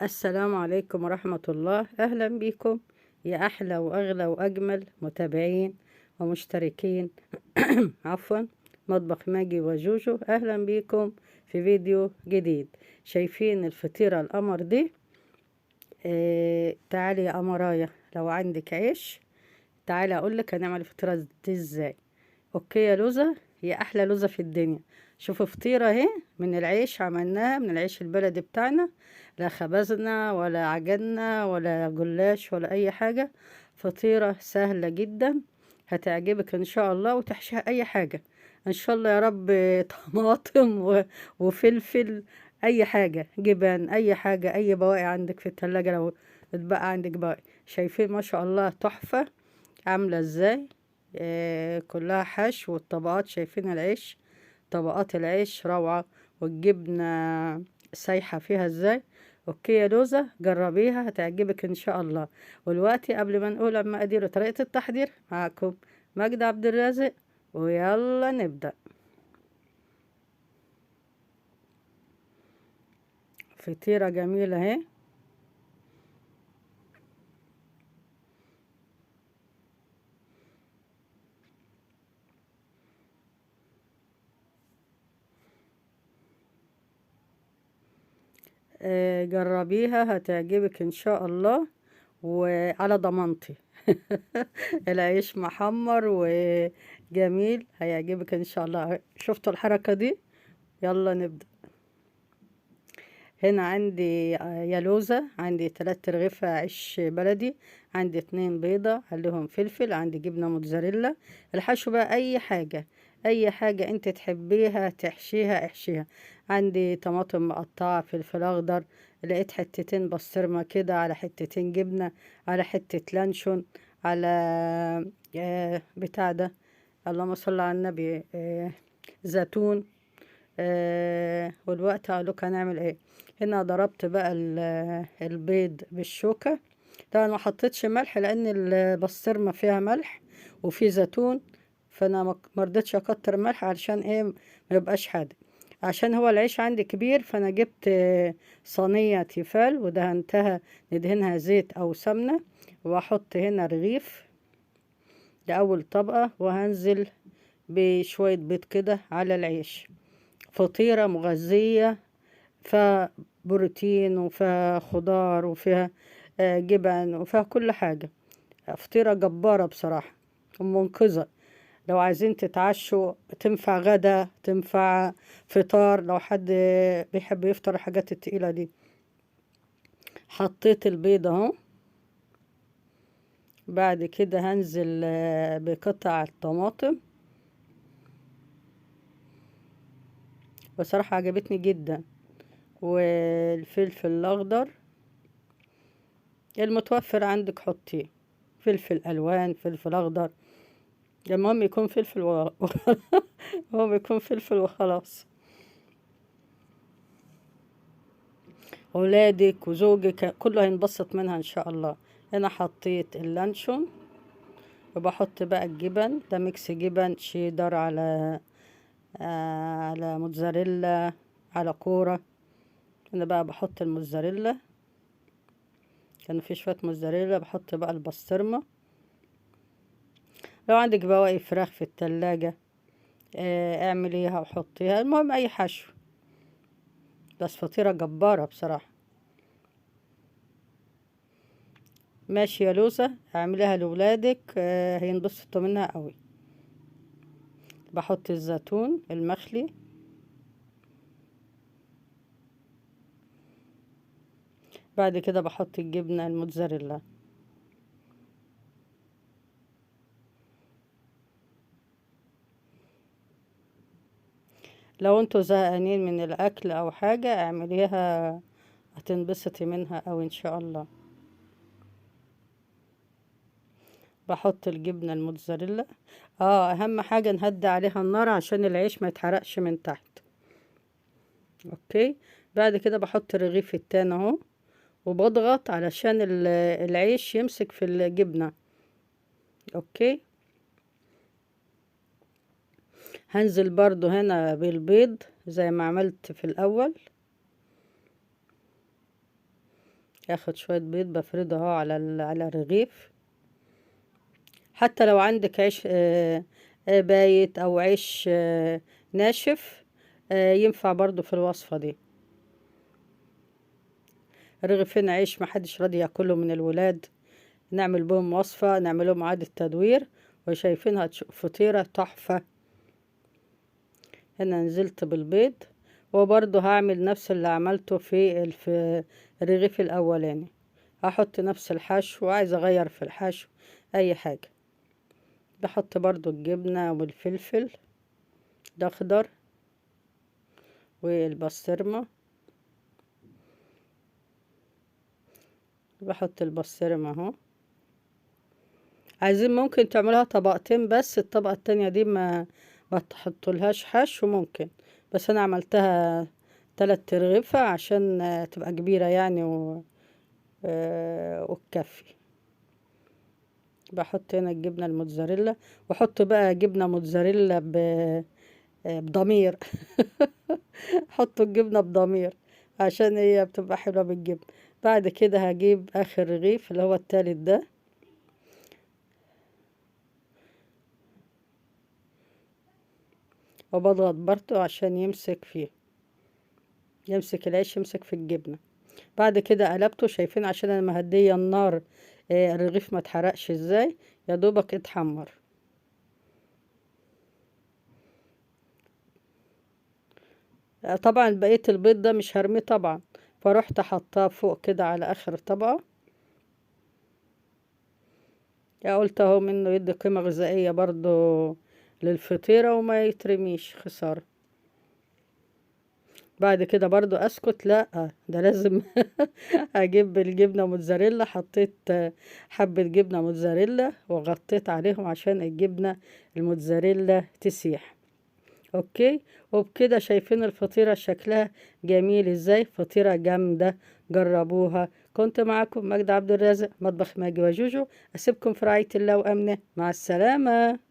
السلام عليكم ورحمة الله. أهلا بكم يا أحلى وأغلى وأجمل متابعين ومشتركين عفوا مطبخ ماجي وجوجو. أهلا بكم في فيديو جديد. شايفين الفطيرة القمر دي؟ تعالي يا قمرايا، لو عندك عيش تعالي أقولك هنعمل الفطيرة دي ازاي. okay يا لوزة، يا أحلى لوزة في الدنيا. شوفوا فطيرة اهي من العيش، عملناها من العيش البلدي بتاعنا، لا خبزنا ولا عجنا ولا جلاش ولا اي حاجة. فطيرة سهلة جدا هتعجبك ان شاء الله، وتحشيها اي حاجة ان شاء الله يا رب، طماطم وفلفل، اي حاجة، جبن، اي حاجة، اي بواقي عندك في التلاجة لو اتبقى عندك بواقي. شايفين ما شاء الله تحفة عاملة ازاي؟ كلها حشو، والطبقات شايفين العيش، طبقات العيش روعة، والجبنة سايحة فيها ازاي. okay يا لوزة، جربيها هتعجبك ان شاء الله. والوقت قبل ما نقول المقادير وطريقة التحضير، معكم ماجدة عبد الرازق، ويلا نبدأ. فطيرة جميلة اهي. جربيها هتعجبك ان شاء الله، وعلى ضمانتي. العيش محمر وجميل، هيعجبك ان شاء الله. شفتوا الحركة دي؟ يلا نبدأ. هنا عندي يا لوزة، عندي 3 رغيفة عيش بلدي، عندي 2 بيضة عليهم فلفل، عندي جبنة موتزاريلا. الحشو بقى اي حاجة، اي حاجة انت تحبيها تحشيها احشيها. عندي طماطم مقطعة، فلفل اخضر، لقيت حتتين بسطرمة كده، على حتتين جبنة، على حتة لانشون، على بتاع ده، اللهم صل على النبي، زيتون. والوقت هقولك هنعمل ايه. هنا ضربت بقى البيض بالشوكة. طبعا ما حطيتش ملح لان البسطرمة فيها ملح وفي زيتون، فانا ما رضيتش اكتر ملح علشان ايه، ما يبقاش حادق. عشان هو العيش عندي كبير، فانا جبت صينية تيفال ودهنتها، ندهنها زيت او سمنة، واحط هنا رغيف لأول طبقة، وهنزل بشوية بيض كده على العيش. فطيرة مغذية، فيها بروتين وفيها خضار وفيها جبن وفيها كل حاجة. فطيرة جبارة بصراحة ومنقذة. لو عايزين تتعشوا تنفع غدا، تنفع فطار، لو حد بيحب يفطر الحاجات التقيلة دي. حطيت البيض اهو. بعد كده هنزل بقطع الطماطم. بصراحة عجبتني جدا. والفلفل الأخضر المتوفر عندك حطيه، فلفل ألوان، فلفل أخضر، المهم يكون فلفل المهم يكون فلفل وخلاص. أولادك وزوجك كله هينبسط منها إن شاء الله. هنا حطيت اللانشون، وبحط بقى الجبن ده، mix جبن شيدر على موتزاريلا، على كورة. هنا بقى بحط الموتزاريلا، كان في شوية موتزاريلا. بحط بقى البسطرمة. لو عندك بواقي فراخ في التلاجة، اعمليها وحطيها. المهم اي حشو، بس فطيرة جبارة بصراحة. ماشي يا لوزة، اعمليها لولادك، هينبسطوا منها قوي. بحط الزيتون المخلي، بعد كده بحط الجبنة الموتزاريلا. لو انتوا زهقانين من الاكل او حاجة اعمليها، هتنبسطي منها اوي ان شاء الله. بحط الجبنة الموتزاريلا. اهم حاجة نهدي عليها النار عشان العيش ما يتحرقش من تحت. okay، بعد كده بحط الرغيف التاني اهو، وبضغط علشان العيش يمسك في الجبنة. okay، هنزل برضو هنا بالبيض زي ما عملت في الاول. اخد شوية بيض بفرده اهو على الرغيف. حتى لو عندك عيش بايت او عيش ناشف، ينفع برضو في الوصفة دي. رغيفين عيش محدش راضي ياكله من الولاد، نعمل بهم وصفة، نعمل لهم إعادة تدوير. وشايفينها فطيرة تحفة. هنا نزلت بالبيض، وبرضو هعمل نفس اللي عملته في الرغيف الأولاني. هحط نفس الحشو، وعايزة أغير في الحشو أي حاجة. بحط برضو الجبنة والفلفل الأخضر والبسطرمة، بحط البسطرمة اهو. عايزين ممكن تعملوها طبقتين بس، الطبقة التانية دي ما تحطولهاش حشو ممكن، بس انا عملتها 3 ترغيفة عشان تبقى كبيرة يعني وتكفي. بحط هنا الجبنة الموتزاريلا، وحط بقى جبنة موتزاريلا بضمير. حطوا الجبنة بضمير عشان هي بتبقى حلوة بالجبن. بعد كده هجيب اخر رغيف اللي هو التالت ده، وبضغط برضو عشان يمسك فيه، يمسك العيش، يمسك في الجبنة. بعد كده قلبته، شايفين عشان انا مهدية النار، الرغيف ما اتحرقش ازاي، يا دوبك اتحمر. طبعا بقية البيض ده مش هرميه طبعا، فروحت حطاه فوق كده على اخر طبقة. يا قلت اهو منه يدي قيمة غذائية برضو للفطيرة وما يترميش خسارة. بعد كده برضو اسكت، لا ده لازم اجيب الجبنة موتزاريلا. حطيت حبة جبنة موتزاريلا وغطيت عليهم عشان الجبنة الموتزاريلا تسيح. okay، وبكده شايفين الفطيرة شكلها جميل ازاي، فطيرة جامدة، جربوها. كنت معاكم ماجدة عبد الرازق، مطبخ ماجي وجوجو. اسيبكم في رعاية الله وامنه، مع السلامة.